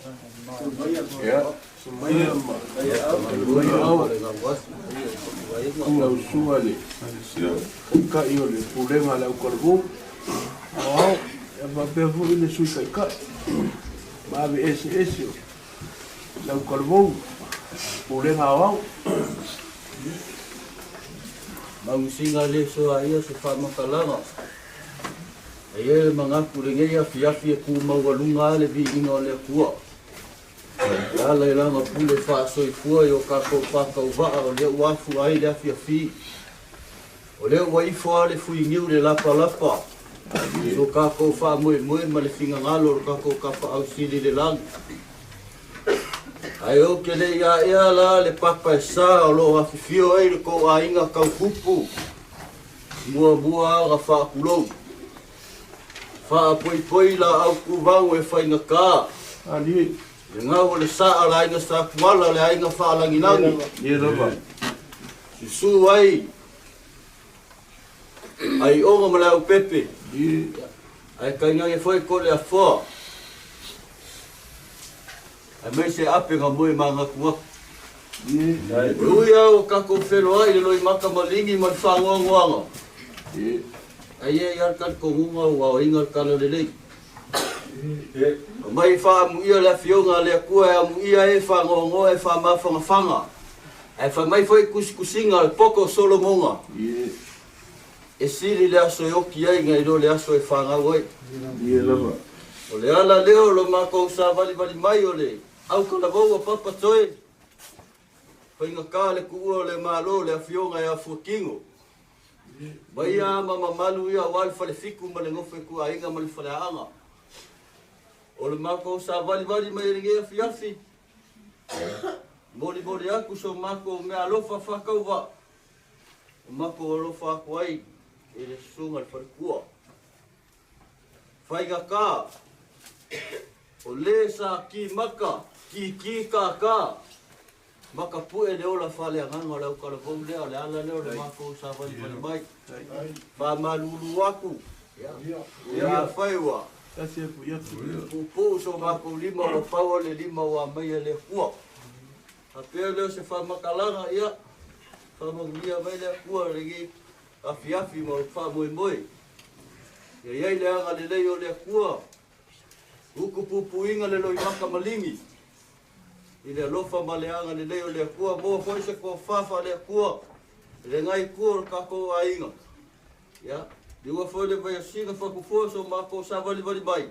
Ia, lau susuga i le Taitai o le Pulega a le Autalavou Aoao, ia faapea foi le Sui Taitai ma ave eseese o le Autalavou Pulega Aoao. Mausiga le soa ia se faamatalaga. E i ai le manatu i lenei afiafi e tu maualuga lava le viiga o le Atua e ala i Lana pule faasoifua i o tatou faatauvaa o lea ua afua ai le afiafi. O lea ua ifo lava le fuiniu i le lapalapa i so tatou faamoemoe ma le finagalo o le tatou Tapaau Sili i le lagi. Ae ou te le i aea la le papa e sa o lo o afifio ai le tou aiga tau tupu. Muamua aga faatulou. Faapoipoi laau tuvago e faigata. Le gau o le saa o le aiga Satuala, le aiga faalagilagi. Susu ai Aioga ma le Aupepe. Ae tainane foi ko le afoa. Aemaise ape na moe manatunatu. E ui lava ua tatou feloai i le loimata maligi ma le faanoanoaga, ae i ai lava le talitonuga ua aoina le talalelei. Aumai faaamuia le Afioga a le Atua e amuia ai e faanoanoa e faamafanafana, ae fai mai foi tusitusiga a le poto o Solomona, E sili le aso e oti ai nai lo le aso e fanau ai. O le ala lea o lo matou savalivali mai o le autalavou a Papa Toe, faigata le tuua o le Malo le Afioga ia Fuatino. Mai ia ma mamalu ia aua le Falefitu ma le nofo ituaiga ma le Faleaana. O le matou savalivali mai i lenei afiafi, molimoli atu so matou meaalofa faatauvaa o matou alofa atu ai i le susuga i le faletua. Faigata, o le sa ki maka, ki ki kākā, maka pue le ola faaleagaga o le autalavou lea, o le ala lea o le matou savalivali mai. Faamalulu atu, ia afai ua puupuu so matou lima ua pau o le lima ua aumaia e le Atua. Faapea lea o se faamatalaga, ia, faamanuia mai le Atua i lenei afiafi ma faamoemoe. Ia i ai le agalelei o le Atua, utu puipuiga le loimata maligi i le alofa ma le agalelei o le Atua, maua foi se tofa faale-Atua i lenei itu o le tatou aiga. Ia, liua foi le vaiasina fatufoa so matou savalivali mai.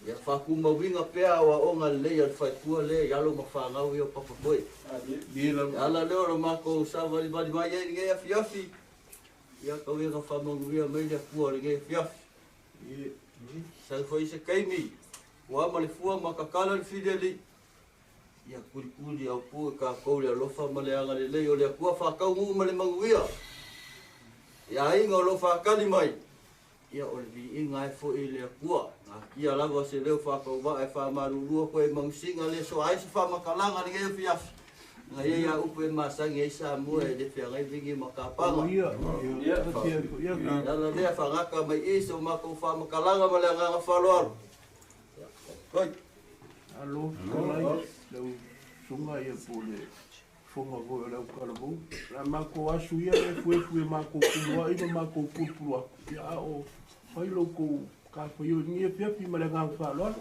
Ia faatumauina pea aoaoga lelei a le faipua lea i alo ma fanau ia o Papamoe. E ala lea o lo matou savalivali mai ai i lenei afiafi, ia tau ia ina faamanuia mai le Atua i lenei afiafi. Sau foi se taimi, ua ama le fua ma tatala le filialii, ia tulikuli aupu e tatou le alofa ma le agalelei o le Atua faataunuu ma le manuia i aiga o lo o faatali mai. Ia o le viiga ai foi i le Atua, natia lava se leo faatauvaa e faamalulu atu ai Manusina le soa ai se faamatalaga i lenei afiafi, na i ai a upu e masani ai Samoa e le feagai vigi ma kapaga. E ala lea faagata mai i so matou faamatalaga ma le agaga faaaloalo. Faafetai. Malo fetalai lau susuga ia po o le Fofoga foi o le autalavou. O le a matou asu ia e efuefu i matou puluai ma matou pulupulu atu, ia a o fai lo outou matafaioi i lenei afiafi ma le agaga faaaloalo.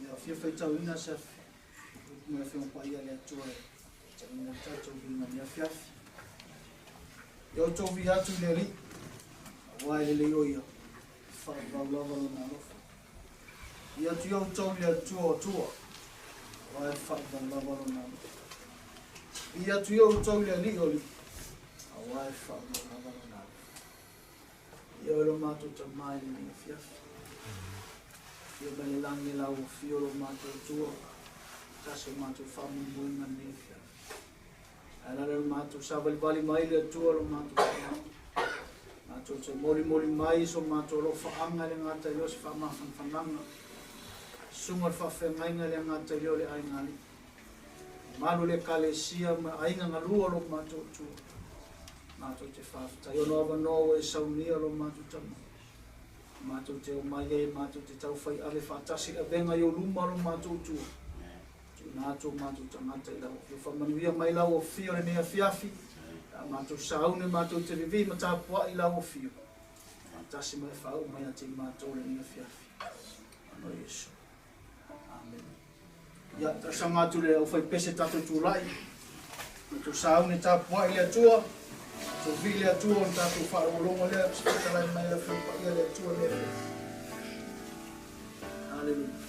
Ia fia faitauina se upu mai Afioga Paia a le Atua e tauina le tatou viiga i lenei afiafi. Ia outou viia atu i le Alii, aua e lelei o Ia, e faavavau lava Lona alofa. Viia atu ia outou i le Atua o Atua, aua e faavavau lava Lona alofa. Viia atu ia outou i le Alii o alii, aua e faavavau lava Lona alofa. Ia oe lo matou Tama i lenei afiafi. Afio mai le lagi e lau afio lo matou Atua, tasi o matou faamoemoega i lenei afiafi. Ae lala lo matou savalivali mai le Atua lo matou Tama. Matou te molimoli mai so matou alofaaga e le gata i o se faamafanafanaga. Susuga le faafeagaiga le agata i lea o le aiga alii. Malu le ekalesia ma aiga galua lo matou Atua. Matou te faafetai ona o avanoa ua e saunia lo matou tama. Matou te omai ai matou te taufai ave faatasi le avega i ou luma lo matou Atua. Tuuina atu o matou tagata i lau afio. Faamanuia mai lau afio lenei afiafi. A matou sauni matou te vivi ma tapuai i lau afio. Faatasi ma e faauu mai ia te i matou lenei afiafi. Ano Iesu. Amen. Ia, talosaga atu le aufaipese tatou tulai. Matou sauni tapuai i le Atua. Tatou vii le Atua ona tatou faalogologo lea se fetalai mai le Afioga Paia le Atua le afiafi. Hallelujah.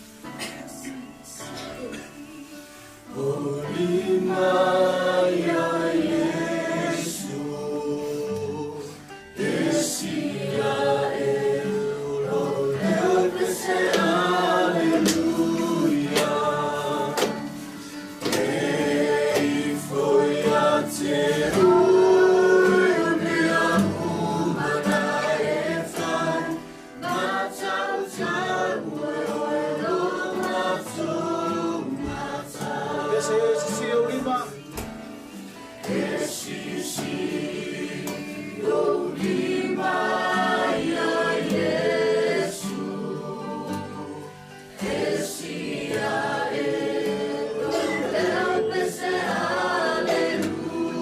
Pese e sisi o lima. Pese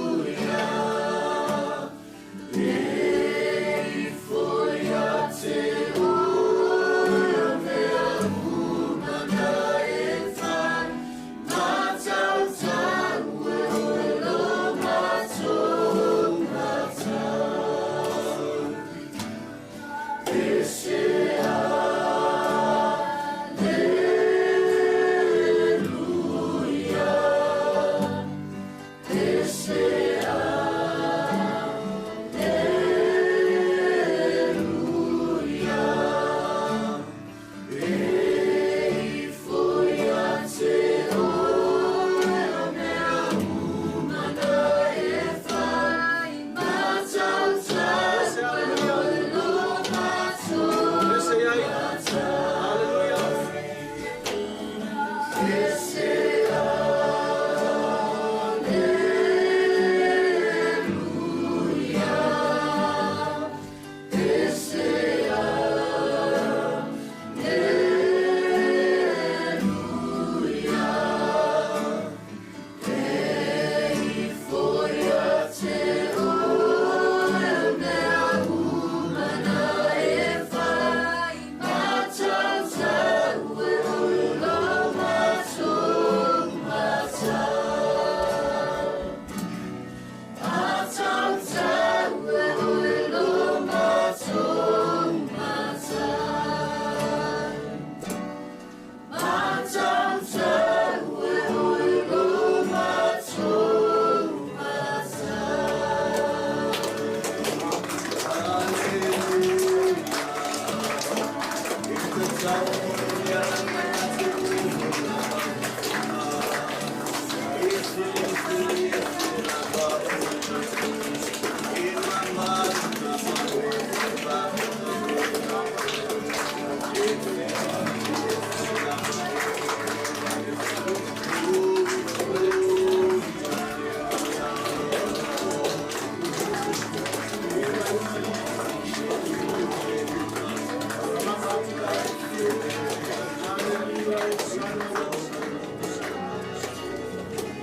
hallelujah. Pese ai. Hallelujah.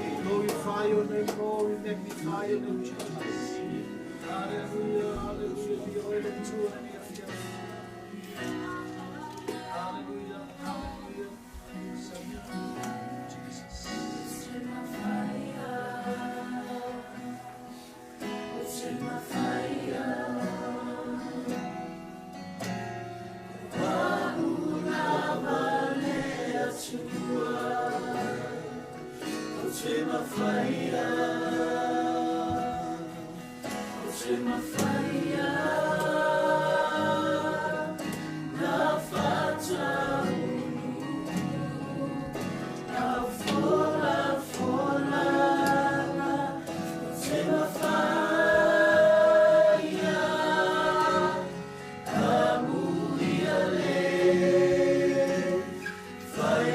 We glorify your name, Lord. We magnify your name, Jesus. Hallelujah, hallelujah. Be oil and to and Hallelujah, hallelujah. Jesus. Fire.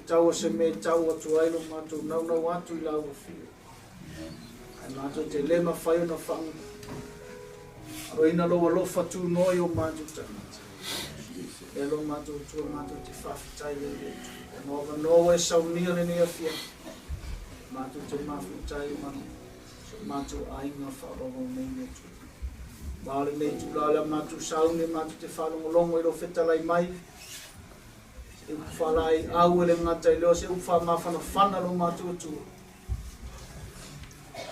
Tau o se me tau atu ai lo mātou naunau atu i lau afio. Ai mātou te le mawhai o na whangu. Aroina lo alofa tū noi o mātou tangata. E lo mātou tua mātou te whawhitai le le tu. O noa noa e saunia le nei afia. Mātou te mawhitai o manu. So mātou ainga wharogo nei le tu. Wale nei tu la la mātou saune mātou te whalongolongo i lo whetalai mai. E uwhalai au ele ngata i leo se uwha mawhana whana lo mātou atu.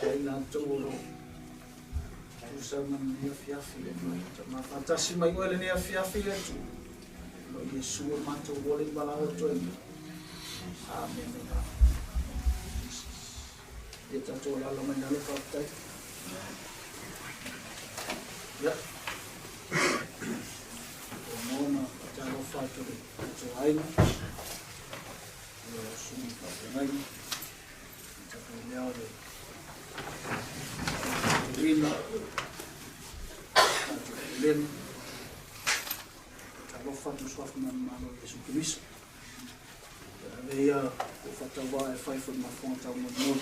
Hei nā tō lo. Tūsa mana nei afiafi le tu. Mawhatasi mai oe le nei afiafi le tu. Lo Yesu o mātou wole wala o toe. Amen. Jesus. E tātou lalo mai nalo whātai. Ya. O mona talo whātore tō aina. O sumi whātengaina. Tātou leo le rina. Tātou lena. Talo whātu suafu mana malo Yesu Keriso. Ave ia o whatawa e whaiwhai mafonga tau moni.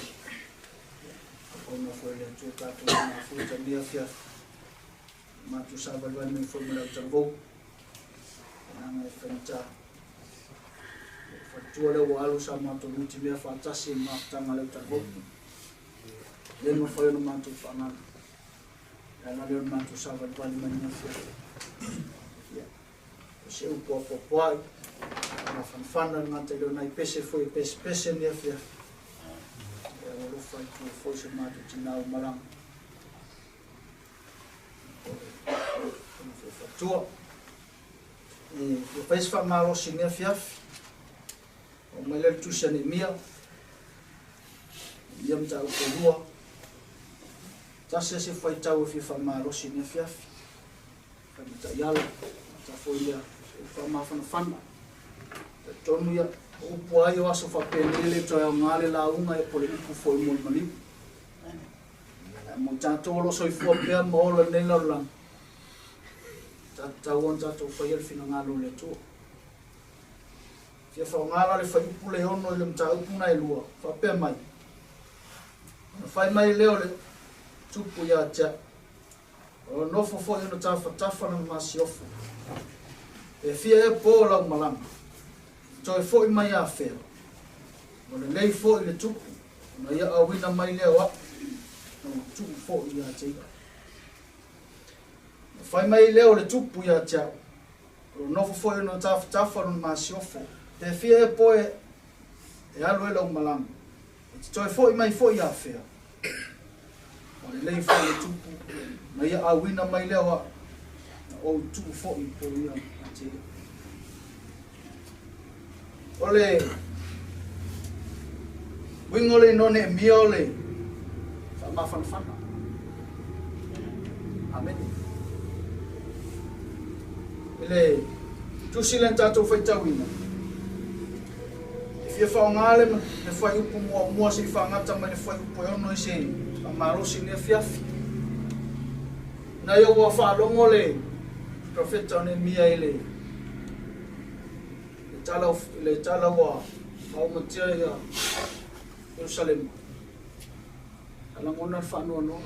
Ona foi le atua tātou mafuta nia fia. Mātou sāvalvali mai foi mala utalvou. Nanga e whanita. Whatua leo wa alu sa mātou nuti mea whaatasi e mātanga leo utalvou. Le mawhai ona mātou whanana. Lana leo mātou sāvalvali mai nia fia. Ia. O se upo apo poai. Ngā whanwhana ngā te leo nai pese foi pese pese nia fia. Ia o lofa i tua foi se mātou tinau maranga. Atua. E fia fai se faamalosi i lenei afiafi. Oo mai lea i le Tusi a Neemia, Neemia mataupu e lua. Tasi lava se faitau e fia faamalosi i lenei afiafi. Fai ma taiala, ta foi lea, se upu faamafanafana. Talitonu ia, o upu lava ia o aso faapenei e le toe aoga le lauga ia po o le upu foi mo le maliu. Ae mo tatou o lo o soifua pea ma ola i lenei lalolagi, sa tatau ona tatou faia le finagalo o le Atua. Fia faoga la le fuaiupu le 6 i le mataupu na e lua, faapea mai, Ona fai mai lea o le tupu ia te au, O lo nofo foi ona tafatafa lana masiofo. E fia ea po lau malaga, toe foi mai afea? Ua lelei foi le tupu, ona ia auina mai lea o au, na ua tuu foi ia te ia. Na fai mai lea o le tupu ia te au, o lo nofo foi ona tafatafa lona masiofo, pe fia ea po e alu ai lau malaga, e te toe foi mai foi afea? Ua lelei foi le tupu, na ia auina mai lea o au, na ou tuu foi po ia ia te ia. O le uiga o le inoa Neemia o le faamafanafana. Amene. I le tusi lea na tatou faitauina, e fia faaaoga le, le fuaiupu muamua se i faagata mai le fuaiupu e 6 i se faamalosi i lenei afiafi. Na ia ua faalogo le profeta o Neemia i le le tala, le tala ua faaumatia ia Ierusalema. Sa lagona le faanoanoa.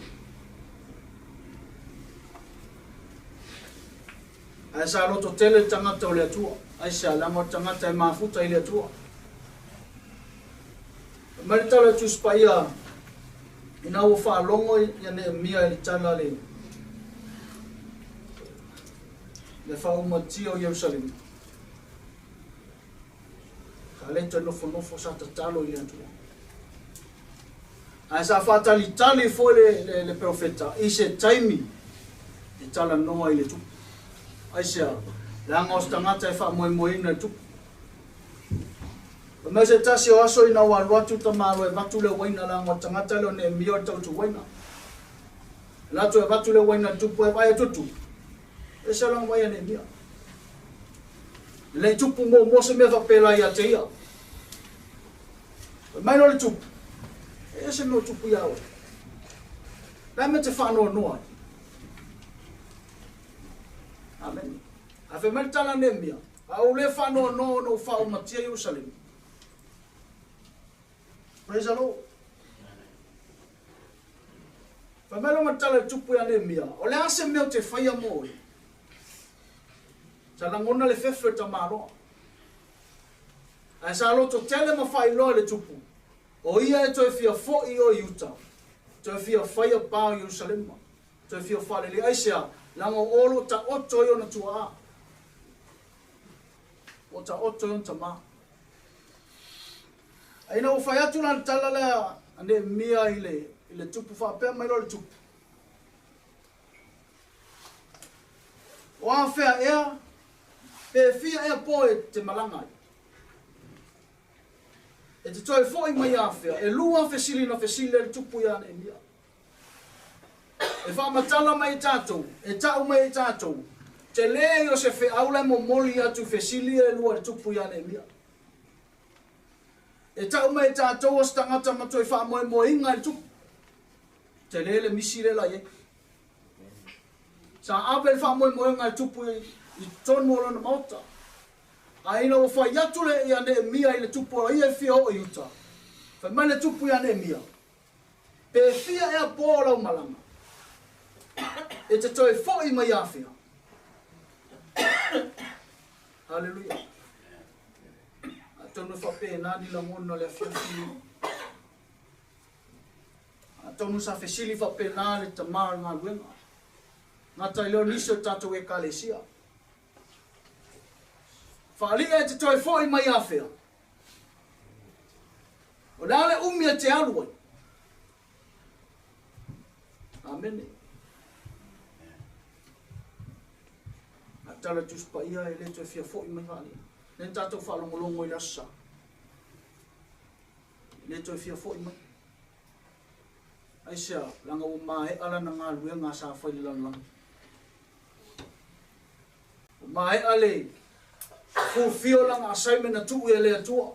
Ae sa loto tele le tagata o le Atua. Aisea? Leaga o le tagata e mafuta i le Atua. Fai mai le tala o le Tusi Paia, ina ua faalogo ia Neemia i le tala le le faaumatia o Ierusalema, sa le toe nofonofo, sa tatalo i le Atua. Ae sa faatalitali foi le, le, le profeta i se taimi e talanoa i le tupu. Aisea? Leaga o se tagata e faamoemoeina i le tupu. Fai mai se tasi o aso ina ua alu atu tamaloa e avatu le uaina leaga o le tagata lea o Neemia o le tautu uaina. Alu atu e avatu le uaina i le tupu e vaai atu tupu. Ese lana vaai a Neemia. E le i tupu muamua se mea faapela ia te ia. Fai mai loa le tupu, e ese mea o tupu ia oe. Le a mea te faanoanoa ai? Amen. Ae fai mai le tala a Neemia, A ou le faanoanoa ona ou faaumatia Ierusalema. Praise the Lord. Fai mai lona tala i le tupu ia Neemia, O le a se mea ou te faia mo oe? Sa lagona le fefe o le tamaloa. Ae sa loto tele ma faailoa i le tupu, o ia e toe fia foi o i uta, toe fia faia pa o Ierusalema. Toe fia faalelei. Aisea? Leaga o o lo o taoto ai ona tuaa. Ua taoto ai ona tama. Ae ina ua fai atu la le tala lea a Neemia i le, i le tupu faapea mai loa le tupu. O afea ea, pe fia ea po e te malaga ai. E te toe foi mai afea, e lua fesili na fesili ai le tupu ia Neemia. E faamatala mai e tatou, e ta'u mai e tatou, telē ia o se feau la e momoli atu i fesili ia e lua i le tupu ia Neemia. E ta'u mai e tatou o se tagata ma toe faamoemoeina i le tupu. Telē le misi lea la i ai. Sa ave le faamoemoega i le tupu i totonu o lona maota. Ae ina ua fai atu le ia Neemia i le tupu o ia e fia oo i uta, fai mai le tupu ia Neemia, Pe fia ea po o lau malaga, e te toe foi mai afea? Haleluia. Atonu e faapena ni lagona o le afiafi nei. Atonu sa fesili faapena le tama o le galuega. Gata i lea o nisi o tatou ekalesia. Faalia e te toe foi mai afea? O le a le umi e te alu ai? Amene. Tatala le Tusi Paia e le toe fia fo'i mai faaleia. Lea na tatou faalogologo i le Aso Sa. E le toe fia fo'i mai. Aisea? Leaga ua maea lana galuega sa fai i le lalolagi. Ua maea le fulfill lana assignment na tuu e le Atua.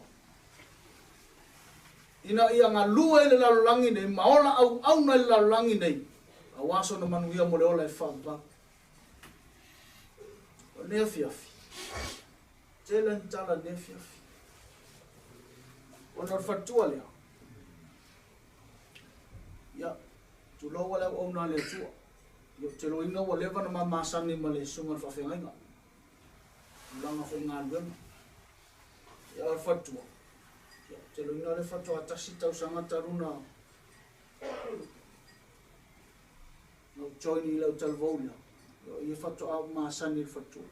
Ina ia galue i le lalolagi nei ma ola auauna i le lalolagi nei, aua sona manuia mo le ola e faavavau. O lenei afiafi, tele ni tala i lenei afiafi. Ona o le faletua lea, ia, tulou le auauna a le Atua. Ia, ou te iloaina ua leva ona ma masani ma le susuga i le faafeagaiga. Tulaga foi i galuega. Ia, o le faletua, ia, ou te iloaina o lea faatoa tasi tausaga talu na na ou join i lau talavou lea, ia, o ia faatoa ou masani i le faletua.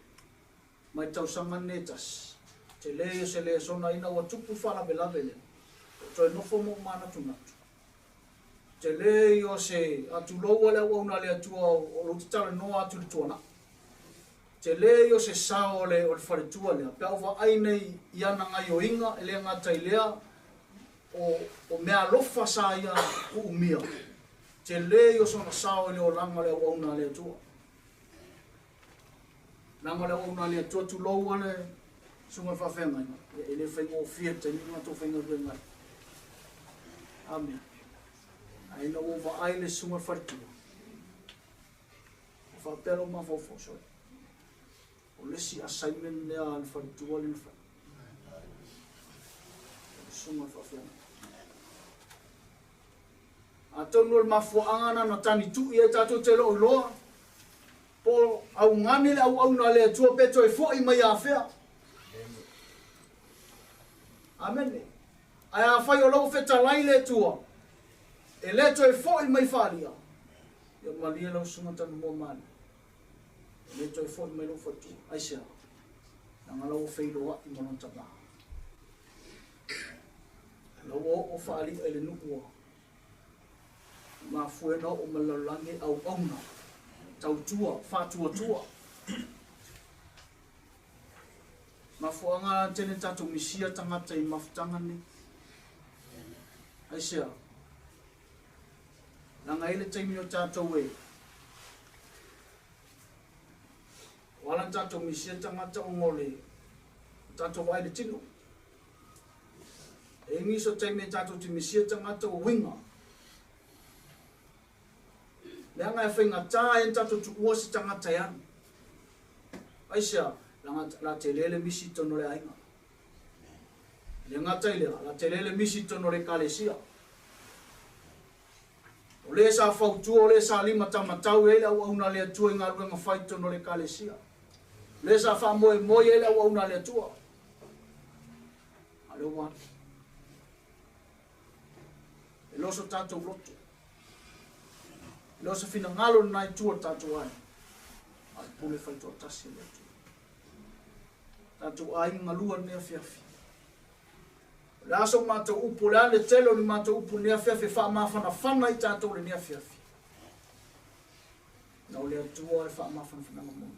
Mai tausaga nei e tasi, tele ia o se lesona ina ua tupu le faalavelave lea, ua toe nofo ma ou manatunatu. Tele ia o se, a tulou le auauna a le Atua o lou talanoa atu i le tuanai. Tele ia o se sao o le, o le faletua lea, pe a ou vaai nei i ana gaioiga, e le gata i lea, o, o meaalofa sa ia kuumia, tele ia o sona sao i le olaga o le auauna a le Atua. Leaga o le auauna a le Atua, tulou a le susuga i le faafeagaiga, e le faigofie le taimi na tou faigaluega ai. Amene. Ae ina ua ou vaai i le susuga i le faletua, ua faapea lou mafaufau, sole, o le isi assignment lea a le faletua lea na fai. O le susuga i le faafeagaiga. Atonu o le mafuaaga na na tagitu'i ai tatou te le o iloa po o augani le auauna a le Atua pe toe fo'i mai afea. Amene. Ae afai o lou fetalai le Atua, e le toe fo'i mai faalia, ia malie lau susuga Tanumoa Malie. E le toe fo'i mai lou faletua. Aisea? Leaga la ua feiloa'i ma lona tama. La ua oo faali'a i le nuu ua mafua ai ona oo mai le lalolagi e auauna, tautua, faatuatua. Mafuaaga tele tatou misia tagata i mafutaga nei. Aisea? Leaga e i ai le taimi o tatou e o ala tatou misia tagata ona o le tatou vaai i le tino. E i ai nisi o taimi e tatou te misia tagata ua uiga. Leaga e faigata ai ona tatou tuua se tagata e alu. Aisea? Leaga la tele le misi i totonu o le aiga. E le gata i lea, la tele le misi i totonu o le ekalesia. O le sa fautua, o le sa limatamatau i ai le auauna a le Atua i galuega fai i totonu o le ekalesia. O le sa faamoemoe i ai le auauna a le Atua. A o lea ua alu. E le o so tatou loto. E le o se finagalo lena i tua o le tatou aiga. A o le pule faitoatasi a le Atua. Tatou aiga galua i lenei afiafi. O le a so matou upu, o le a le tele o ni matou upu i lenei afiafi e faamafanafana i tatou i lenei afiafi. Na o le Atua le faamafanafanaga moni.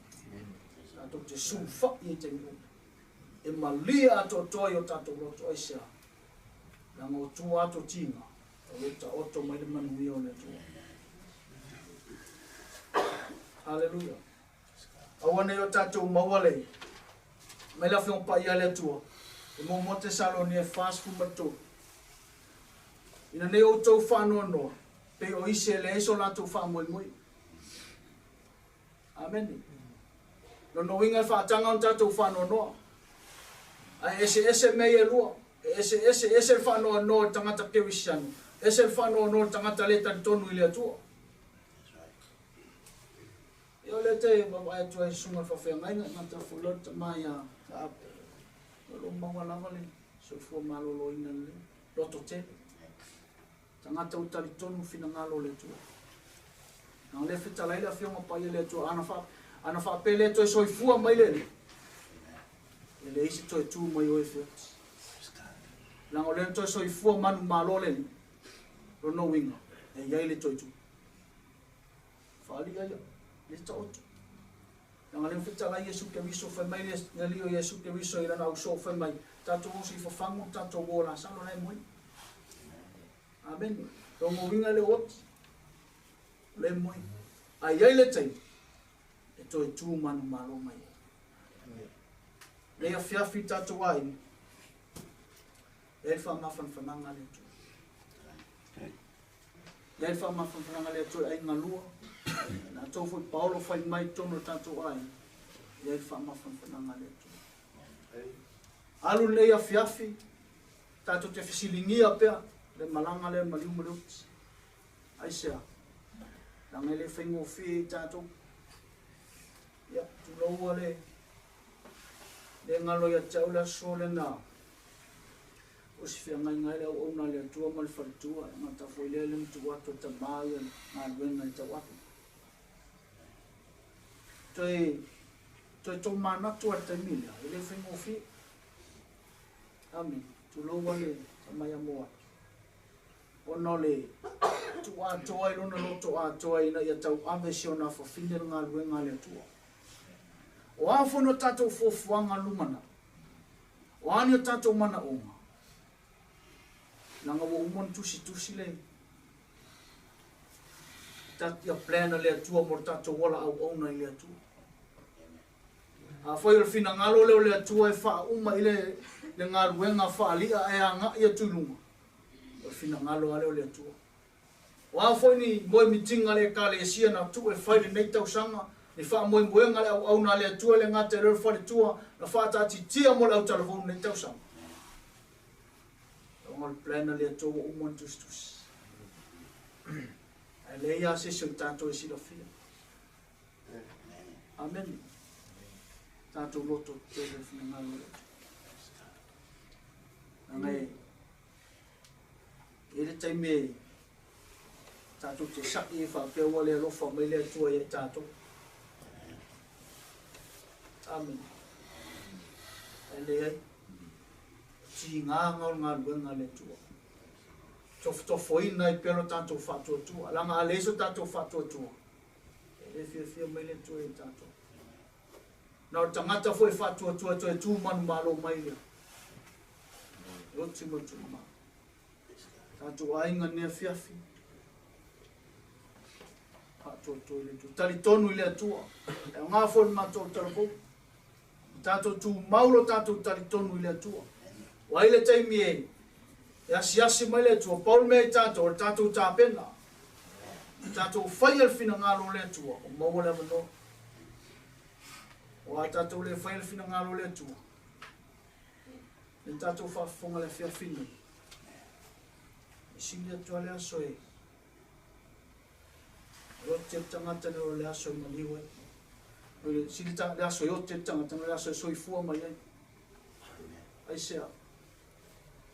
Tatou te sulufai i taimi uma. E malie atoatoa i o tatou loto aisea. Leaga o tua atu o tiga, o lo o taoto mai le manuia o le Atua. Haleluia. Aua nei o tatou maua le mai le Afioga Paia a le Atua, e muamua Tesalonia e 43. Ina nei outou faanoanoa, pei o isi e leai so latou faamoemoe. Amene. Lona uiga e faataga ona tatou faanoanoa. Ae eseese mea ia e lua. E eseese, ese le faanoanoa i le tagata kerisiano, ese le faanoanoa i le tagata le talitonu i le Atua. Ia o lea te vaavaai atu ai i susuga i le faafeagaiga i Gataifoulau le tama ia Ape. O lo o maua lava le soifua maloloina lelei, loto tele. Tagata ua talitonu finagalo o le Atua. Na o lea fetalai le Afioga Paia le Atua, ana fa, ana faapea le toe soifua mai le Alii, e leai se toe tu mai o e feoti. Leaga o lea na toe soifua manumalo le Alii, lona uiga, e i ai le toe tu. Faali'a ia, le taoto. Leaga lea ua fetalai Iesu Keriso fai mai le Alii o Iesu Keriso i lana ausoo fai mai, Tatou o se i fafagu le tatou uo o Lasalo la e moe. Amene. Lona uiga e le o oti, o lea e moe. Ae i ai le taimi e toe tu manumalo mai ai. Nei afiafi i tatou aiga, e ai le faamafanafanaga a le Atua. E ai le faamafanafanaga a le Atua i aiga lua, na tou foi Paolo fai mai totonu o tatou aiga, e ai le faamafanafanaga a le Atua. Alu lenei afiafi, tatou te fesiligia pea le malaga lea maliu ma le uti. Aisea? Leaga e le faigofie i tatou. Ia, tuloua le le galo ia te au le aso lena o se feagaiga ai le auauna a le Atua ma le faletua, e gata foi lea le na tuu atu e tamā ia galuega e tauave. Toe, toe tomanatu a le taimi lea, e le faigofie. Amene. Tulou a le tamai amo atu. Ona o le tuu atoa i lona loto atoa ina ia tauave si ona afafine le galuega a le Atua. O a foi no tatou fuafuaga lumanai, o a ni o tatou manaoga, leaga ua uma ona tusitusi le ia plan a le Atua mo le tatou ola auauna i le Atua. Afai o le finagalo lea o le Atua e faauma i le, le galuega faali'a ae aga'i atu i luga, o le finagalo lava lea o le Atua. O a foi ni moemitiga a le Ekalesia na tuu e fai i lenei tausaga, ni faamoemoega a le auauna a le Atua e le gata i lea o le faletua na faataatitia mo le autalavou i lenei tausaga. Ona o le plan a le Atua ua uma ona tusitusi. Ae leai lava se isi o tatou e silafia. Amene. Tatou loto tetele i le finagalo o le Atua. Leaga e i ai le taimi e tatou te sa'i ai faapea ua le alofa mai le Atua ia i tatou. Amene. Ae leai. Tigaga o le galuega a le Atua. Tofotofoina ai pea lo tatou faatuatua. Leaga a leai so tatou faatuatua, e le fiafia mai le Atua ia i tatou. Na o le tagata foi e faatuatua toe tu manumalo mai lea. E oti ma le tuumalo. Tatou aiga nei afiafi, faatuatua i le Atua. Talitonu i le Atua. E aoga foi le matou talavou. Tatou tumau lo tatou talitonu i le Atua. Ua ai le taimi e e asiasi mai le Atua, pau le mea i tatou, o le tatou tapena. Tatou faia le finagalo o le Atua, o maua le avanoa. O a tatou le faia le finagalo o le Atua, le tatou faafofoga le afiafi nei. E sili atu lava le aso e ote le tagata nai lo le aso e maliu ai. O le sili le aso e ote le tagata nai lo le aso e soifua mai ai. Aisea?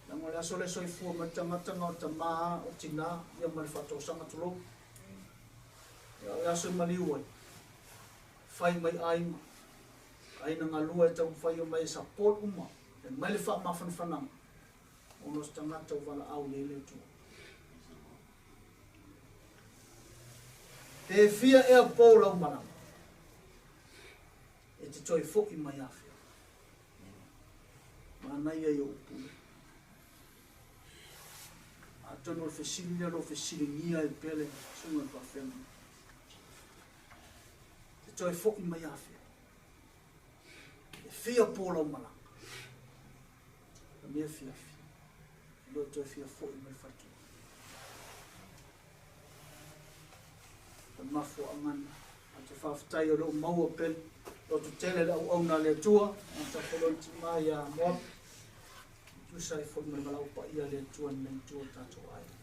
Leaga o le aso lea e soifua mai le tagata na o le tamā, o tinā, ia ma le faatosaga tulou. Ia o le aso e maliu ai, fai mai aiga, aiga galua e taumafai mai e support uma, e mai le faamafanafanaga, ona o se tagata ua valaau i ai le Atua. Pe fia ea pou lau malaga, e te toe fo'i mai afea. Manaia i ou pule. Atonu o le fesili lea o lo o fesiligia ai pea le susuga i le faafeagaiga. Te toe fo'i mai afea. E fia po lau malaga. La mea fiafi. E le o toe fia fo'i mai le faletua. Le mafuaaga lena. A te faafetai o lea ua maua pea le loto tele le auauna a le Atua, a tafoloa le tima ia Moapi, e tusa ai foi ma le valaau paia a le Atua i lenei itu o le tatou aiga.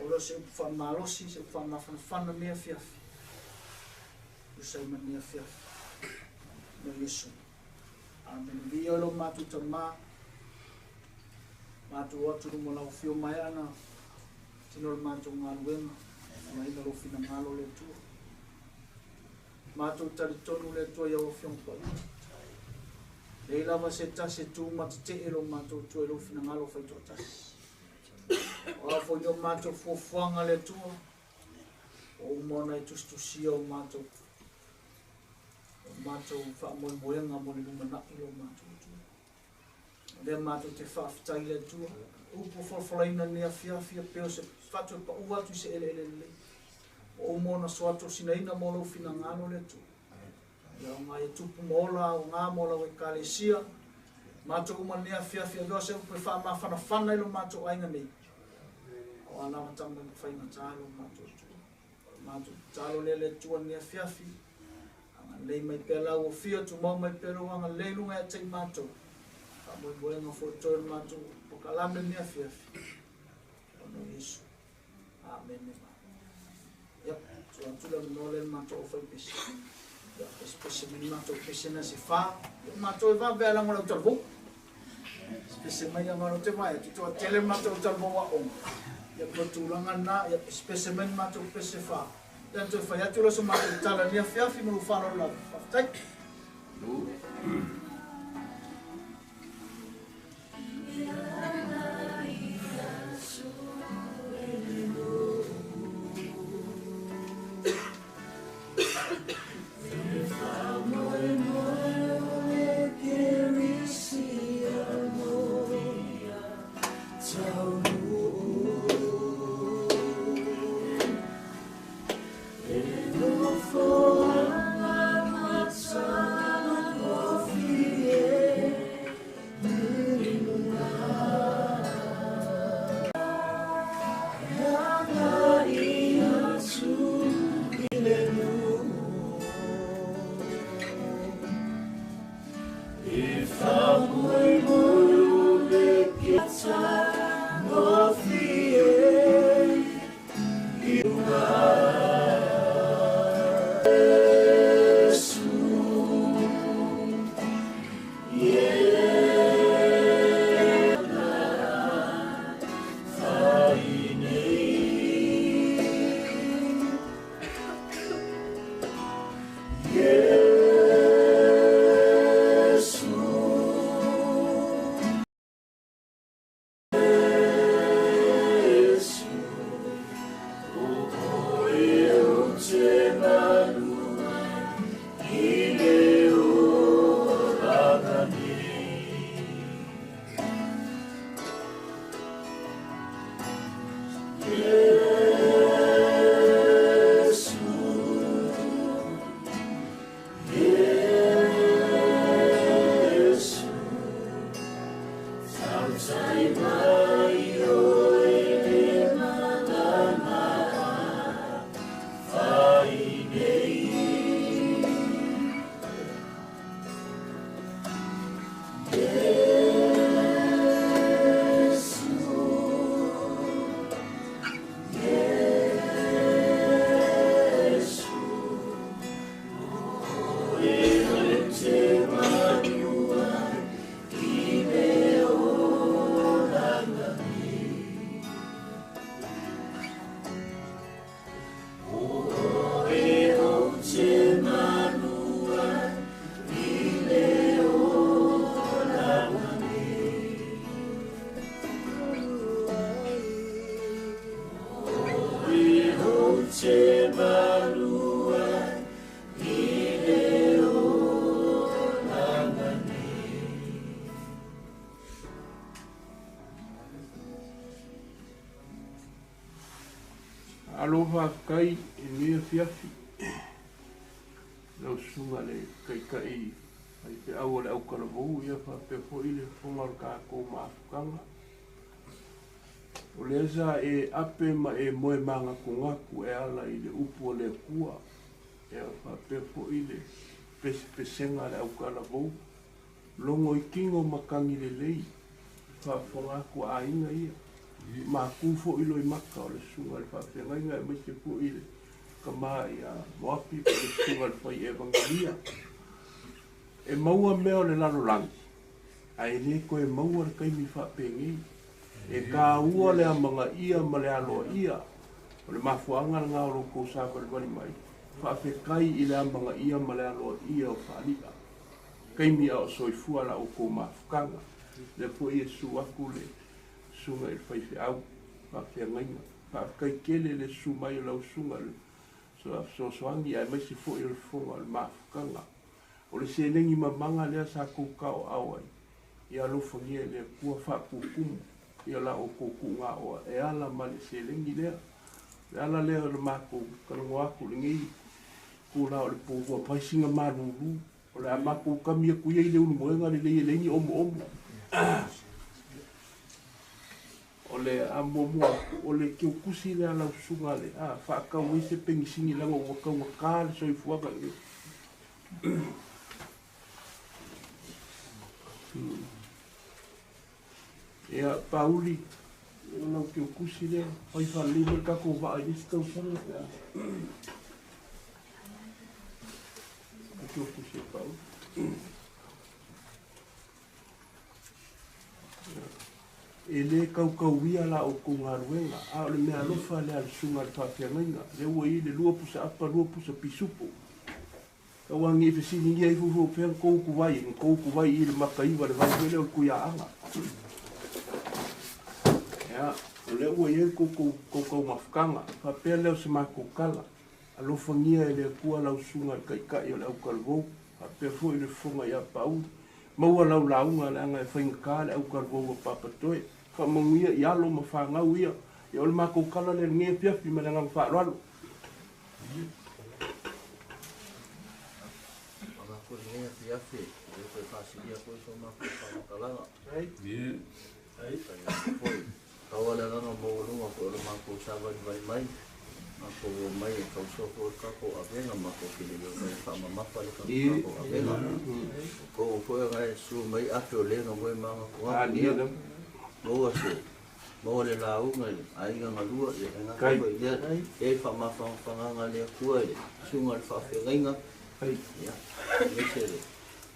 O lea o se upu faamalosi, se upu faamafanafana lenei afiafi, tusa ai ma lenei afiafi. No Iesu. Amene. Viia lo matou Tamā, matou o atu luma o lau afio mai ana tino le matou galuega, laina lou finagalo le Atua. Matou talitonu le Atua i au afioga paia. Leai lava se tasi e tu ma tetee lo matou Atua i lou finagalo faitoatasi. O a foi o matou fuafuaga le Atua, ua uma ona e tusitusia o matou. O matou faamoemoega mo le lumanai lo matou Atua. O lea matou te faafetai i le Atua. Upu folafolaina lenei afiafi e pei o se fatu e paua atu i se eleele lelei. Ua uma ona soatosinaina mo lou finagalo le Atua. Ia aoga ia tupu ma ola aoga mo lau ekalesia. Matou uma lenei afiafi avea se upu e faamafanafana i lo matou aiga nei. O a lava taumafaiga lo matou Atua. O le matou tatalo lea le Atua lenei afiafi. Agalelei mai pea lau ofia, tumau mai pea lou agalelei luga ia te i matou. Faamoemoega foi toe le matou polokalame lenei afiafi. Ona o Iesu. Amene. Ia, tuu atu le avanoa lea i le matou aufaipese. Ia, pesepese mai le matou pese na se fa. Ia, matou e vave a leaga o le autalavou. Pesepese mai leaga o te vaai atu, toatele le matou autalavou aoga. Ia, po o le tulaga lena, ia pesepese mai le matou pese fa. Ia, na toe fai atu lea o se matou tala i lenei afiafi ma lou faaaloalo lava. Faafetai. Alo faafetai i lenei afiafi lau susuga le Taitai faifeau o le autalavou, ia faapea foi le fofoga o le tatou mafutaga. O lea sa e ape ma e moe manatunatu e ala i le upu o le Atua, ia faapea foi le pesepesega a le autalavou. Logo i tino matagi lelei, faafofoga atu a aiga ia. Matu foi loimata o le susuga i le faafeagaiga aemaise foi le tama ia Moapi po o le susuga i le fai evangelia. E maua mea o le lalolagi, ae le toe maua le taimi faapenei. E taua le amanaia ma le aloaia. O le mafuaaga lena o lo outou savalivali mai, faafetai i le amanaia ma le aloaia o faaliga. Taimi a o soifua la outou mafutaga. Lea foi e susu atu le susuga i le faifeau faafeagaiga. Faafetai tele le susu mai o lau susuga i le fesoasoani aemaise foi o le fofoga o le mafutaga. O le seleni mamaga lea sa kou kaoao ai, ia alofagia e le Atua faapupumu ia la outou tuugaoa e ala ma le seleni lea. O le ala lea o le matou talanoa atu i lenei itula o le po ua fai sina malulu, o le a matou kami atu ia i le ulumoega lelei e leai ni omoomo. O le a muamua atu, o le keukusi lea a lau susuga le a faatau ai se penisini leaga ua taugata le soifuaga i lenei. Ia, Pauli, o lau keukusi lea, fai faalelei mai le tatou vaa i le isi tausaga pe a. Le keukusi a Pauli. E lē kaukauia la outou galuega, a o le meaalofa lea a le susuga i le faafeagaiga, lea ua i ai le lua pusa apa, lua pusa pisupo. Tauagi e fesiligia ifo ifo pea na tou utuvai ai, na tou utuvai i le Mataiva, le vai foi lea o le Tuiaaga. Ia, o lea ua i ai le tou kaukau mafutaga, faapea lea o se matou tala. Alofagia e le Atua lau susuga i le Taitai o le autalavou, faapea foi le fofoga ia Pauli. Maua lau lauga leaga e faigata le autalavou a Papatoe. Faamanuia i alo ma fanau ia. Ia o le matou tala lea i lenei afiafi ma le agaga faaaloalo. Avatu i lenei afiafi e toe faasilia foi so matou faamatalaga. Foi tau le agaga maualuga foi o le matou savalivali mai, matou omai e tausoa foi le tatou avega, matou te le i omai e faamamafa le tatou avega. O foi aga e susu mai afe o le na moe manatunatu, ia maua se maua le lauga i le aiga galua, ia e gata foi i lea, e i faamafagafagaga a le Atua i le susuga i le faafeagaiga, ia aemaise le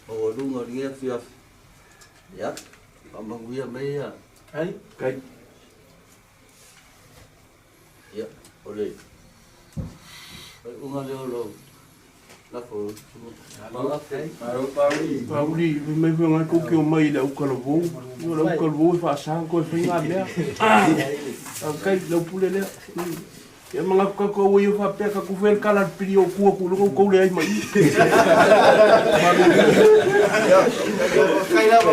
maualuga o lenei afiafi, ia faamanuia mai ia. Ia, o le faaiuga lea o lau lafo. Pauli, fai mai foi ngai kou ke omai i le autalavou. O le autalavou e faasa ona toe fai ngā mea. Kai, lau pule lea. Ia manatu tatou aua ia faapea tatou fai le tala le pili o tua ku luga tou leai mai. Kai lava.